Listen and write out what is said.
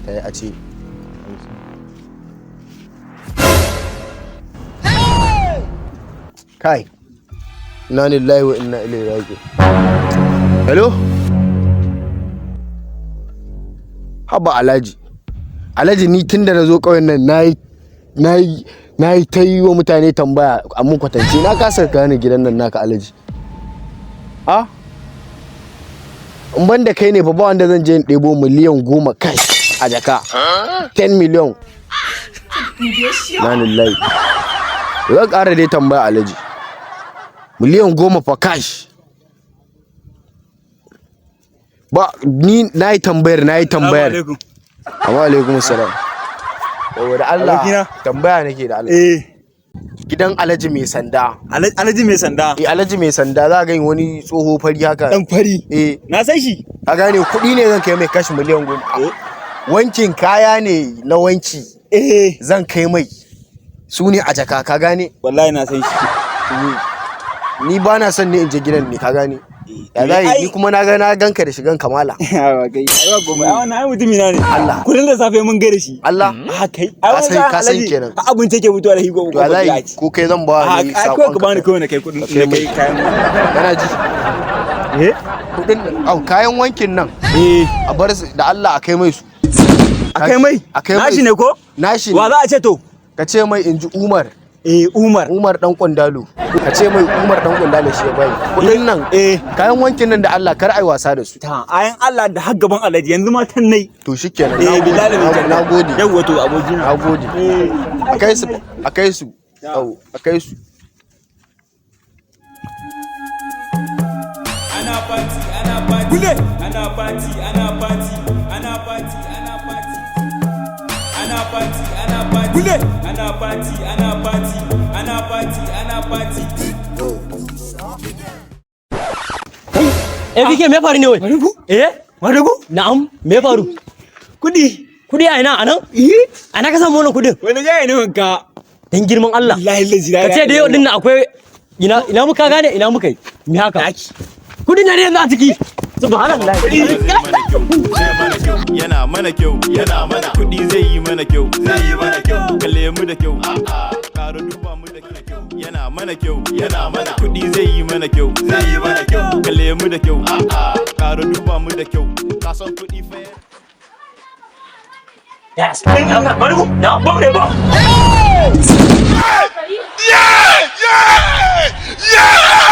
Kamata ya a ce. Kai. Inna lillahi wa inna ilaihi raji'un. Hello? Haba Alhaji. Alhaji, ni tun da na zo ƙauyen nan nayi ta yi wa mutane tambaya a mun kwatance, na kasa gane gidan nan naka, Alhaji. A? In ban da kai ne fa, ba wanda zan je in ɗebo miliyan 10 cash a jaka. 10 million. Na lillahi. Zan ƙara dai tambaya, Alhaji. Miliyan 10 fa cash. Ba ni na yi tambayar, na yi tambayar. Alaikum. Amma alaikum salam. Yawwa, da Allah Abokina. tambaya nake da Allah. Eh. Gidan Alhaji mai sanda. Alhaji mai sanda. Eh, Alhaji mai sanda, za ga wani tsoho fari haka. Dan fari. Eh. Na san shi. Ka gane, kuɗi ne zan kai mai cash miliyan 10. Wankin kaya ne na wanki zan kai mai. Su ne a jaka, ka gane? Wallahi na san shi. Ni ba na son ne in je gidan ne, ka gane? Ya za yi, ni kuma na ga na ganka da shigan kamala. Yawa kai. Ai ba komai. Ai wannan ai mutumi na ne. Allah. Kullun da safe mun gaida shi. Allah. A kai. Ka san- ka san kenan. Abin take fitowa da shi gobe. To ya za yi, ko kai zan ba A ni ai saƙon kawai ka bani kawai na kai kudin, Ka kai na kai mai. kayan. Kana ji? Eh? Kuɗin au kayan wankin nan Eh. a bar su da Allah, a kai mai su. A kai mai? A kai mai. Nashi ne ko? Nashi ne. Wa za a ce to? Ka ce mai in ji Umar. Eh, Umar. Umar dan Kwandalo. Ka ce mai Umar dan Kwandalo shi ya bai. Kuɗin nan. Eh. Kayan wankin nan da Allah kar ai wasa da su. Ta ayan Allah da har gaban Alhaji yanzu ma tan nai. To shikenan. Eh, billahi Na na gode. Yawwa to, abokina. Na gode. Eh. A kai su, a kai su. Au, a kai su. Ana party, ana party, ana party, ana party, ana party, ana party, ana party, ana party, ana party, ana party, ana party, ana party. ABK, me faru ne wai? Madugu? Eh? Madugu? Na'am, me faru? Kudi. Kudi a ina anan? Eh? A ina ka samu wannan kudin? Wani gaya ne wanka. Dan girman Allah. Wallahi lazi. Ka ce da yau din nan akwai ina ina muka gane ina muka yi. Me haka? Kudin nan ne yanzu a ciki. Subhanallah. Yana mana kyau, yana mana kuɗi, zai yi mana kyau, zai yi mana kyau. Kalle mu da kyau, ƙara duba mu da kyau. Yana mana kyau, yana mana kuɗi, zai yi mana kyau, zai yi mana kyau. Kalle mu da kyau, ƙara duba mu da kyau. Ka san kuɗi fa. Yes. Madugu, na bom ne bom. Yeah! Yeah! Yeah!